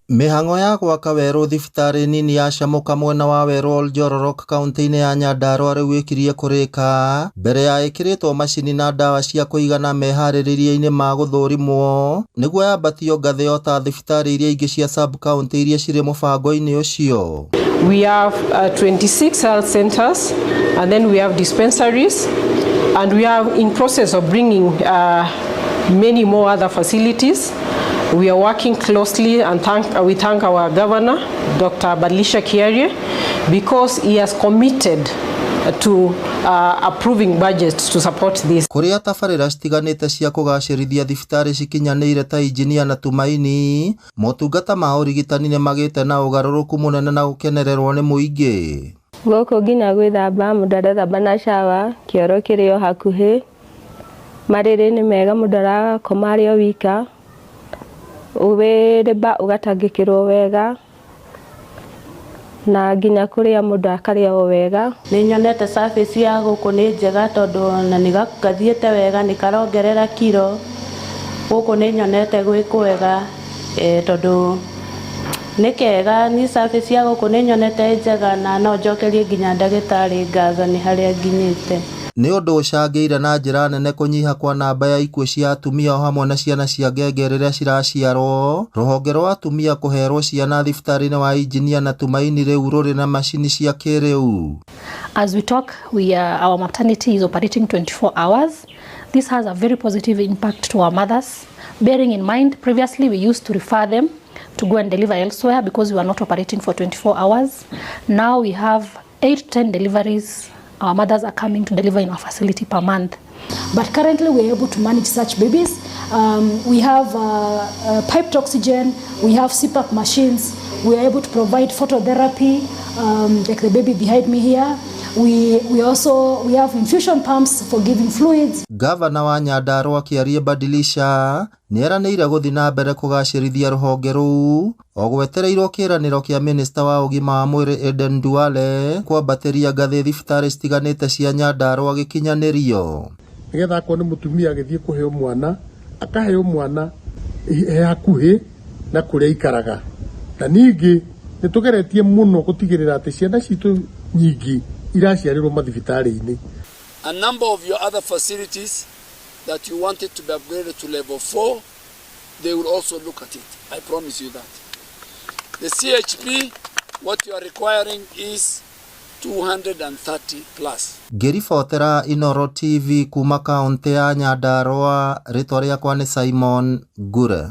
Mĩhang'o ya gwaka werũ thibitarĩ nini ya Shamuka mwena wa werũ Oljororok kauntĩ-inĩ ya Nyandarua rĩu ĩkirie kũrĩka mbere ya ĩkĩrĩtwo macini na ndawa cia kũigana meharĩrĩria-inĩ ma gũthũrimwo nĩguo yambatio ngathĩ ota thibitarĩ iria ingĩ cia sub-county iria cirĩ mũbango-inĩ ũcio. We have 26 health centers and then we have dispensaries and we are in process of bringing many more other facilities. We are working closely and we thank our governor, Dr. Badilisha Kiarie, because he has committed to approving budgets to support this. Kũrĩa tabarĩra citiganĩte cia kũgacĩrithia thibitarĩ cikinyanĩire ta Injinia na Tumaini, motungata ma ũrigitani nĩmagĩte na ũgarũrũku mũnene na gũkenererwo nĩ mũingĩ. Gũkũ nginya gwĩthamba mũndũ arethamba na shower, kĩoro kĩrĩ o hakuhĩ, marĩrĩ nĩ mega mũndũ arakoma arĩ o wika, wĩ ũgatangĩkĩrwo wega na nginya kũrĩa mũndũ akarĩa o wega. Nĩ nyonete service ya gũkũ nĩ njega tondũ ona nĩ gathiĩte wega nĩ karongerera kiro gũkũ nĩ nyonete gwĩ kwega tondũ nĩ kega ni service ya gũkũ nĩ nyonete njega na no njokerie nginya ndagĩtarĩ ngatho nĩ harĩa nginyĩte. Nĩ ũndũ ũcangĩire na njĩra nene kũnyiha kwa namba ya ikuũ cia atumia o hamwe na ciana cia ngenge rĩrĩa ciraciarwo. Rũhonge rwa atumia kũherwo ciana thibitarĩ-inĩ wa Injinia na Tumaini rĩu rũrĩ na macini cia kĩrĩu. As we talk, our maternity is operating 24 hours. This has a very positive impact to our mothers. Bearing in mind, previously we used to refer them to go and deliver elsewhere because we were not operating for 24 hours. Now we have 8 to 10 deliveries. Our mothers are coming to deliver in our facility per month. But currently we are able to manage such babies. We have piped oxygen, we have CPAP machines, we are able to provide phototherapy, like the baby behind me here. We have infusion pumps for giving fluids. Gavana wa Nyandarua Kĩarie Badilisha nĩeranĩire gũthiĩ na mbere kũgacĩrithia rũhonge rũu o gwetereirwo kĩĩranĩro kĩa minista wa ũgima wa mwĩrĩ Aden Duale kwambatĩria ngathĩ thibitarĩ citiganĩte cia Nyandarua gĩkinyanĩrio. Nĩgetha akorwo nĩ mũtumia agĩthiĩ kũheo mwana akaheo mwana he hakuhĩ na kũrĩa aikaraga na ningĩ nĩ tũgeretie mũno gũtigĩrĩra atĩ ciana citũ nyingĩ iraciarĩrwo mathibitarĩ-inĩ. A number of your other facilities that you wanted to be upgraded to level 4, they will also look at it. I promise you that. The CHP, what you are requiring is 230 plus. Ngĩribotera Inooro TV kuma kaũntĩ ya Nyandarua, rĩtwa rĩakwa nĩ Simon Ngure.